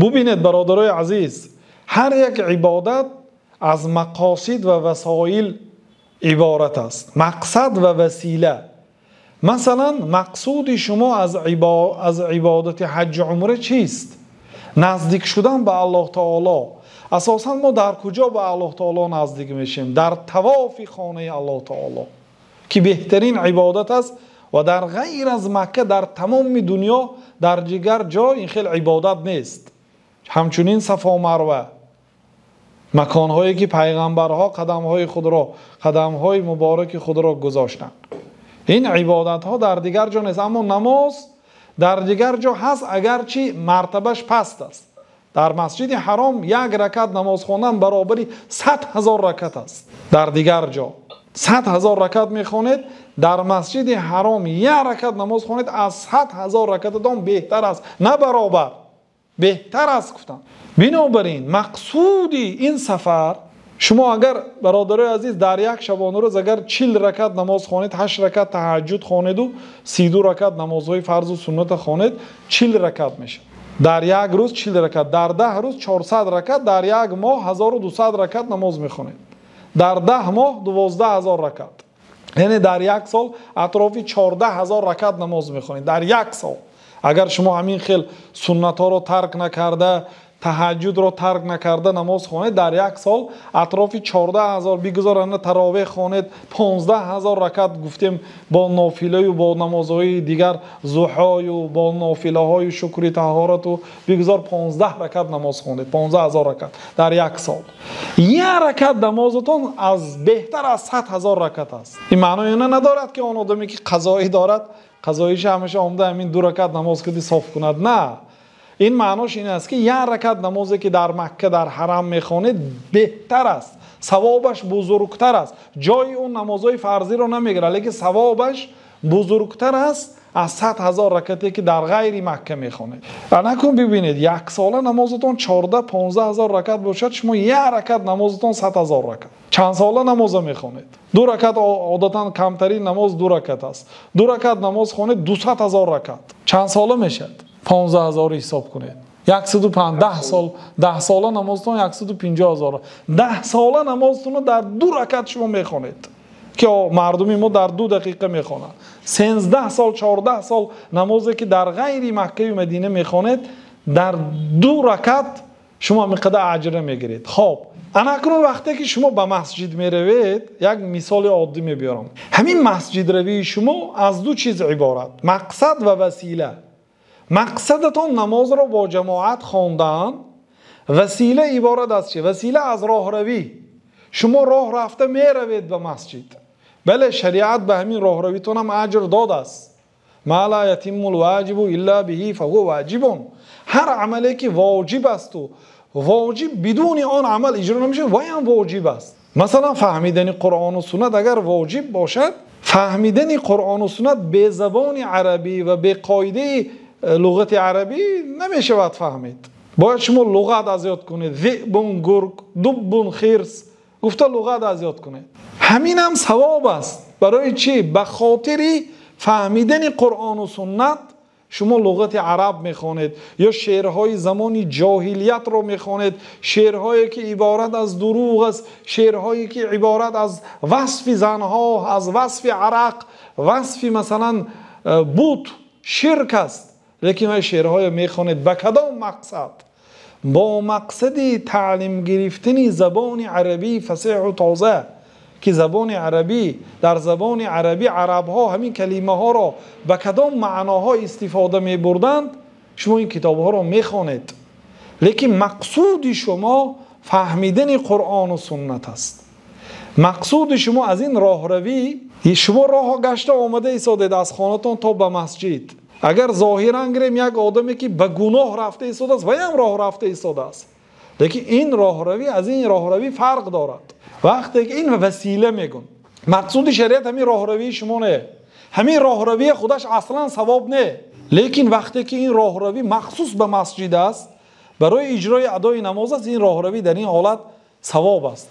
Бубинед, бародарои азиз, ҳар як ибодат аз мақосид ва васоил иборат аст. Мақсад ва васила. Масалан, мақсуди шумо аз ибодати ҳаҷ умра чист? Наздик шудан ба Аллоҳ таоло. Асосан мо дар куҷо ба Аллоҳ таоло наздик мешавем? Дар тавофи хонаи Аллоҳ таоло, ки беҳтарин ибодат аст ва дар ғайр аз Макка дар тамоми дунё дар дигар ҷо ин хел ибодат нест. Ҳамчунин Сафо Марва, маконҳое ки пайғамбарҳо қадамҳои мубораки худро гузоштанд. Ин ибодатҳо дар дигар ҷо нест, аммо намоз дар дигар ҷо ҳаст, агарчи мартабаш паст аст. Дар Масҷиди Ҳаром як ракат намоз хондан баробари 100 000 ракат аст. Дар дигар ҷо 100 000 ракат мехонед, дар Масҷиди Ҳаром як ракат намоз хонед аз 100 000 ракататон беҳтар аст, на баробар, беҳтар аст гуфтанд. Бинобар ин мақсуди ин сафар, шумо агар, бародарои азиз, дар як шабонарӯз агар 40 ракат намоз хонед, 8 ракат таҳаҷҷуд хонеду 32 ракат намозҳои фарзу сунната хонед, 40 ракат мешавад. Дар як рӯз 40 ракат, дар 10 рӯз 400 ракат, дар як моҳ 1200 ракат намоз мехонед, дар 10 моҳ 12 000 ракат, яъне дар як сол атрофи 14 000 ракат намоз мехонед. Дар як сол агар шумо ҳамин хел суннатҳоро тарк накарда, таҳаҷҷудро тарк накарда намоз хонед, дар як сол атрофи 14 000, бигузоранда таровеҳ хонед 15 000 ракат, гуфтем бо нофилаю бо намозҳои дигар, зуҳою бо нофилаҳои шукри таҳорату, бигузор 15 ракат намоз хонед, 15 000 ракат дар як сол. Як ракат намозатон аз беҳтар аз 100 000 ракат аст. Ин маънои она надорад, ки он одаме ки қазоӣ дорад, қазоиша ҳамеша омда ҳамин 2 ракат намоз киди соф кунад. На, ин маънош ин аст, ки як ракат намозе ки дар Макка дар ҳарам мехонед беҳтар аст, савобаш бузургтар аст. Ҷои он намозҳои фарзиро намегирад, лекин савобаш бузургтар аст аз 100 000 ракате ки дар ғайри Макка мехонед. Накун бибинед, як сола намозатон 14-15 000 ракат бошад, шумо як ракат намозатон 100 000 ракат. Чанд сола намоза мехонед? 2 ракат, одатан камтарин намоз 2 ракат аст. 2 ракат намоз хонед 200 000 ракат. Чанд сола мешавад? 15 000 ҳисоб кунед. 150 сол, 10 сола намозатон 150 000. 10 сола намозатонро дар 2 ракат шумо мехонед, ки мардуми мо дар 2 дақиқа мехонанд. 13 сол, 14 сол намозе ки дар ғайри Маккаю Мадина мехонед, дар 2 ракат шумо ҳамин аҷра мегиред. Хоб, анакнун вақте ки шумо ба масҷид меравед, як мисоли оддӣ мебиёрам. Ҳамин масҷидравии шумо аз 2 чиз иборат: мақсад ва васила. Мақсадатон намозро бо ҷамоат хондан, васила иборат аз чи? Васила аз роҳравӣ. Шумо роҳ рафта меравед ба масҷид. Бале, шариат ба ҳамин роҳравитонам аҷр додааст. Ма ла ятиммул воҷибу илла биҳи фаҳува воҷибун. Ҳар амале ки воҷиб асту воҷиб бидуни он амал иҷро намешавад, вай ҳам воҷиб аст. Масалан, фаҳмидани Қуръону суннат агар воҷиб бошад, фаҳмидани Қуръону суннат бе забони арабӣ ва бе қоидаи луғати арабӣ намешавад фаҳмид. Бояд шумо луғат аз ёд кунед. Зибун гург, дуббун хирс гуфта луғат аз ёд кунед. Ҳаминам савоб аст. Барои чӣ? Ба хотири фаҳмидани Қуръону суннат шумо луғати араб мехонед ё шеърҳои замони ҷоҳилиятро мехонед, шеърҳое ки иборат аз дурӯғ аст, шеърҳое ки иборат аз васфи занҳо, аз васфи арақ, васфи масалан бут, ширк аст. Лекин вай шеърҳое мехонед ба кадом мақсад? Бо мақсади таълим гирифтани забони арабии фасеҳу тоза, ки забони арабӣ, дар забони арабӣ арабҳо ҳамин калимаҳоро ба кадом маъноҳо истифода мебурданд, шумо ин китобҳоро мехонед. Лекин мақсуди шумо фаҳмидани Қуръону суннат аст. Мақсуди шумо аз ин роҳравӣ, шумо роҳо гашта омада истодед аз хонатон то ба масҷид. Агар зоҳиран гирем, як одаме ки ба гуноҳ рафта истодааст, вай ҳам роҳ рафта истодааст. Лекин ин роҳравӣ аз ин роҳравӣ фарқ дорад. Вақте ки ин васила мегӯн, мақсуди шариат ҳамин роҳравии шумо не. Ҳамин роҳравии худаш аслан савоб не. Лекин вақте ки ин роҳравӣ махсус ба масҷид аст, барои иҷрои адои намоз аст, ин роҳравӣ дар ин ҳолат савоб аст.